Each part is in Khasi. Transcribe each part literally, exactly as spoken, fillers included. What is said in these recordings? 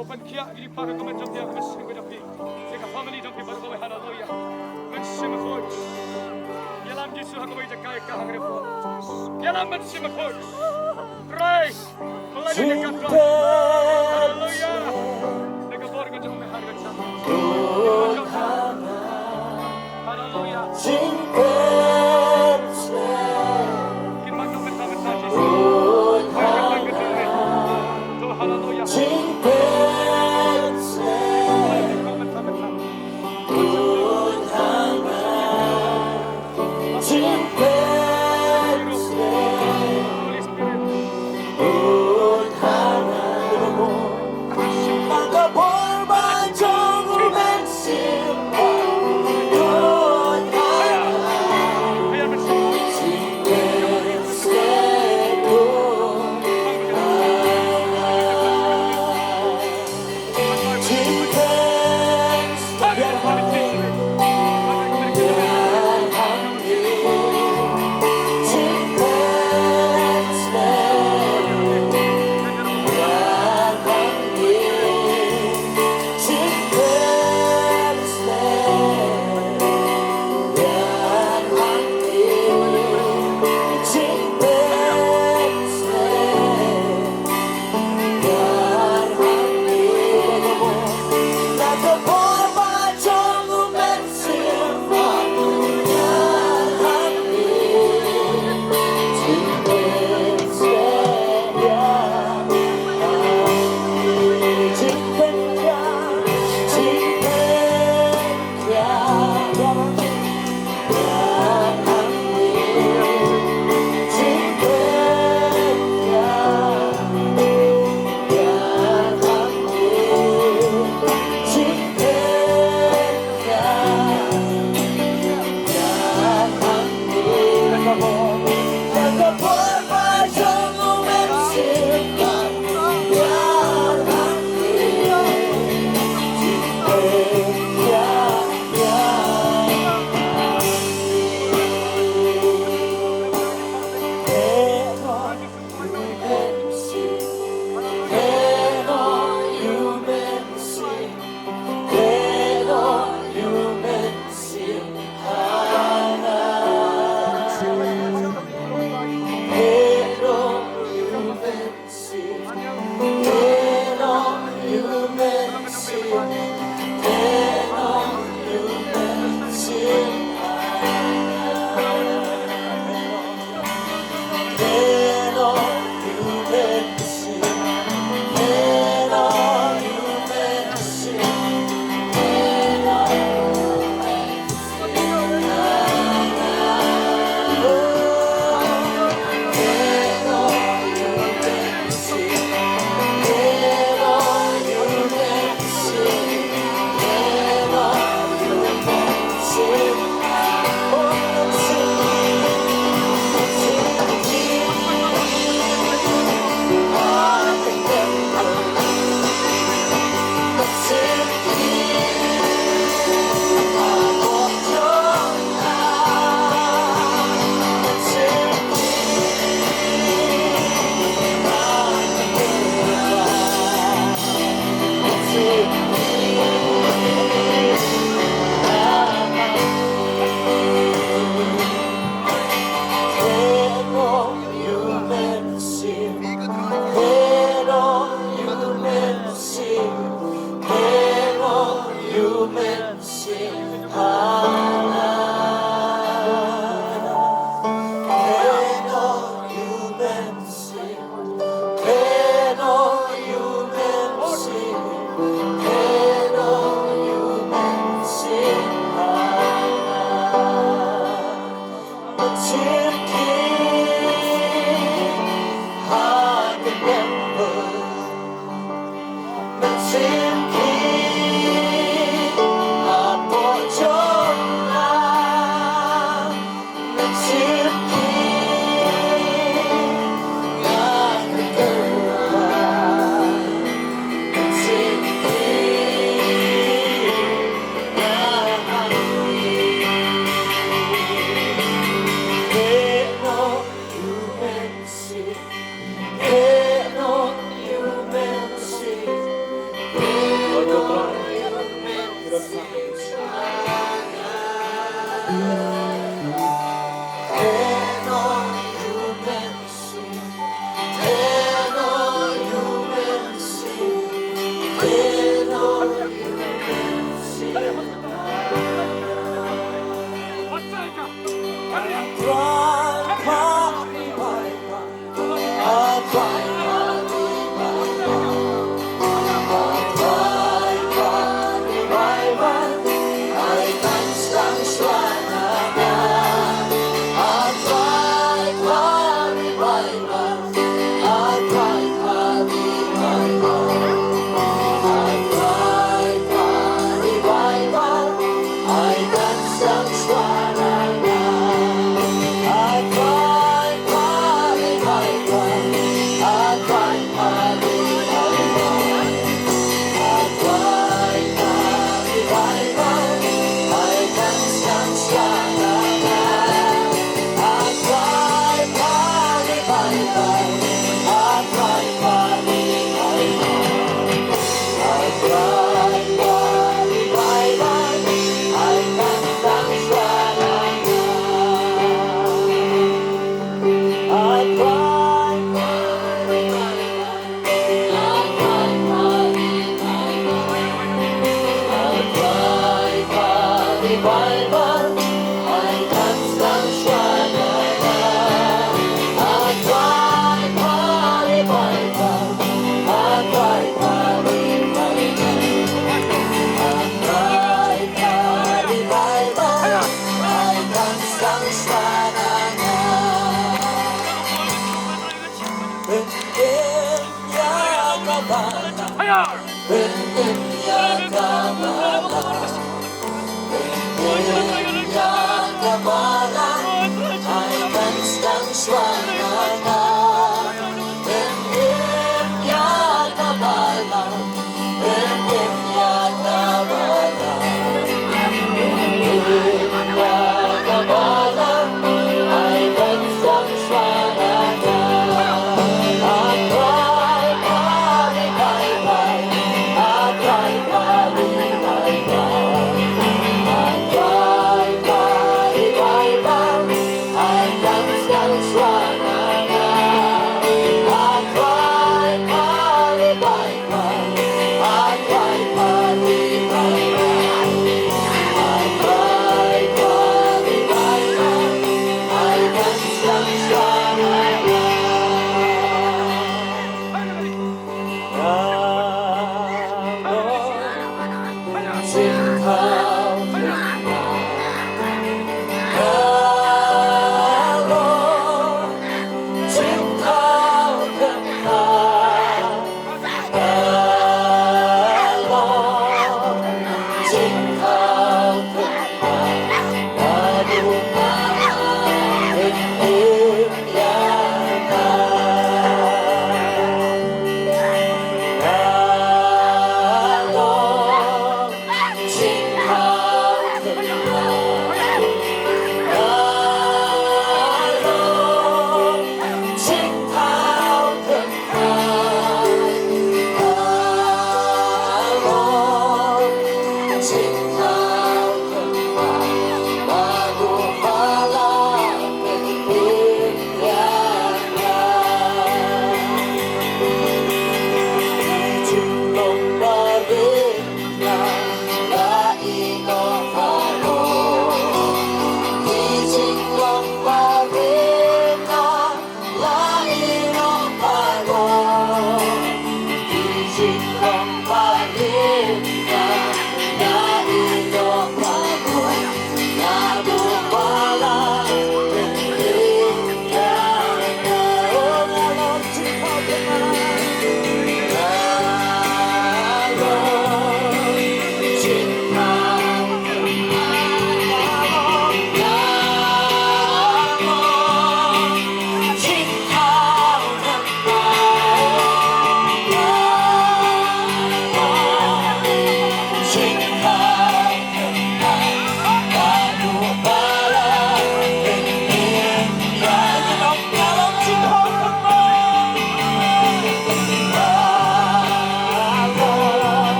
Open kiak ïa ki paga ka met jong phi, ka met jong phi. Ïa ka family jong phi baroh kawei, haleluya. Mynsiem Bakhuid. Ïalam Jisu ha kawei jaka ïa ka hangne. Ïalam Mynsiem Bakhuid. Pray. Haleluya. Haleluya. Haleluya.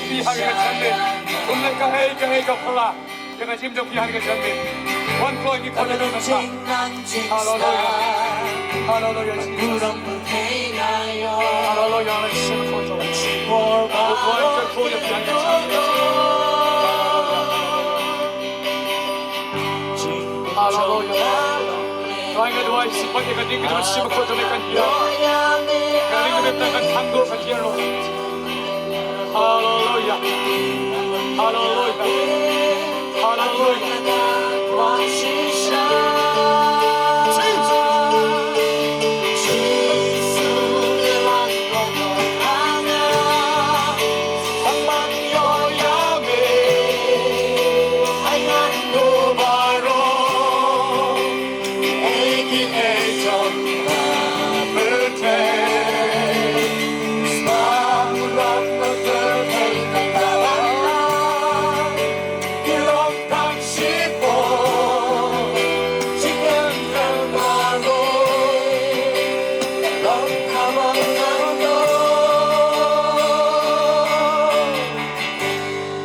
jong phi ha kane ka janmiet. Un leh kaei kaei ka pla ïa ka jingim jong phi ha kane ka janmiet. Wan kloi ngi khot ïa phi mynta. Haleluya. Haleluya, Jesus. Haleluya, Lord, shim khot ïa phi. Haleluya. Haleluya. Trai nga duwai, sympat ïa ka ding ka jong ka mynsiem bakhuid jong me kan hiar. Ka ding ka bynta kan thang duh kan hiar noh. Haleluya. Haleluya. Haleluya.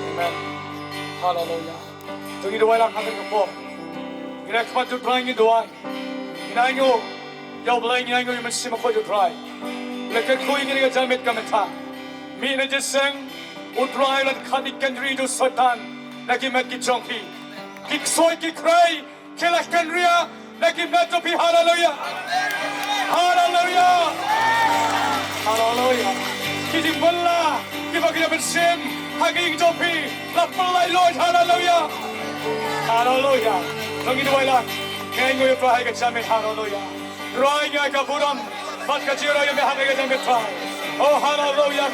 Amen. Haleluya. To ngi duwai lang ha kane ka por. Ngi ïakhmat U Trai ngi duwai. Ngi ainguh ïa U Blei, ngi ainguh ïa U Mynsiem Bakhuid U Trai. U la kyrkhu ïa ngi ha kane ka janmiet ka mynta. Mih na jingïaseng U Trai, u la kynriah ïa u Soitan na ki met ki jong phi. Ki ksuid ki khrei ki la kynriah na ki met jong phi. Haleluya. Haleluya. Haleluya. Ki jingbylla kiba ki la pynshim ha ki ïing jong phi la pynlait lut. Haleluya. Haleluya. To ngi duwai lang. Ngi ainguh ïa U Trai ha kane ka janmiet. Haleluya. Trai, ngi ai ka burom bad ka jingrwai ïa me ha kane ka janmiet, Trai. Oh, haleluya.